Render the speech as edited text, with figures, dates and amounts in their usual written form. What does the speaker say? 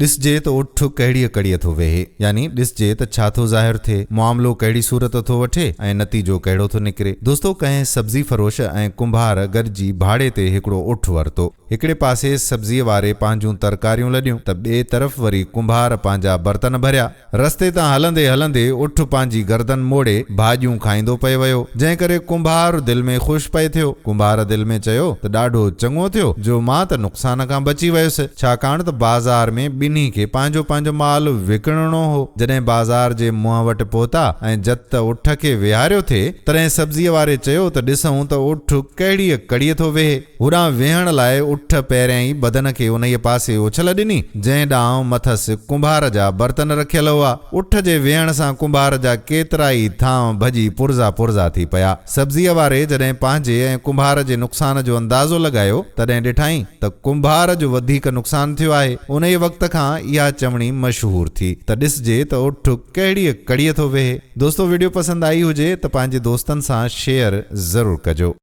ڏسجي ته اٺ ڪهڙيء ڪڙيء ٿو ويهي، يعني ڏسجي ته ڇا ٿو ظاهر ٿئي، معاملو ڪهڙي صورت ٿو وٺي ۽ نتيجو ڪهڙو ٿو نڪري. دوستو ڪنهن سبزي فروش ۽ ڪنڀار گڏجي ڀاڙي تي هڪڙو اٺ ورتو. هڪڙي پاسي سبزيء واري پنهنجون ترڪاريون لڏيون ته ٻئي طرف وري ڪنڀار پنهنجا برتن ڀريا. رستي تان هلندي هلندي اٺ پنهنجي گردن موڙي ڀاڄيون کائيندو پئي ويو، جنهن ڪري ڪنڀار دل ۾ خوش پئي ٿيو. ڪنڀار دل ۾ چيو ته ڏاڍو چڱو ٿيو جو مان ته نقصان کان بچي ويس، ڇاڪاڻ ته بازار ۾ ٻنهي کي پنهنجو پنهنجو مال وڪڻڻو هو. جڏهن بازار جي منهن وٽ پهتا ۽ جت اٺ کي ويهاريو ٿي، تڏهن سبزيء واري چيو ته ڏسون ته اٺ ڪهڙيء ڪڙيء ٿو ويهي. هوڏانهن ويهڻ لاء اٺ پهريائين بدن کي انهيء پاسي اڇل ڏني، جنهن ڏانهن مٿس ڪنڀار جا برتن رکيل هئا. اٺ جي ويهڻ سان ڪنڀار جا ڪيترائي ٿانء ڀڄي پرزا پرزا ٿي پيا. سبزيء واري جڏهن پنهنجي ۽ ڪنڀار جي نقصان جو اندازو لڳايو، تڏهن ڏٺائين ته ڪنڀار جو وڌيڪ نقصان ٿيو آهي. انهيء وقت کان اها چوڻي مشهور ٿي ته ڏسجي ته اٺ ڪهڙيء ڪڙيء ٿو ويهي. دوستو وڊيو پسند آئي هجي ته پنهنجي دوستن سان شيئر ضرور ڪجو.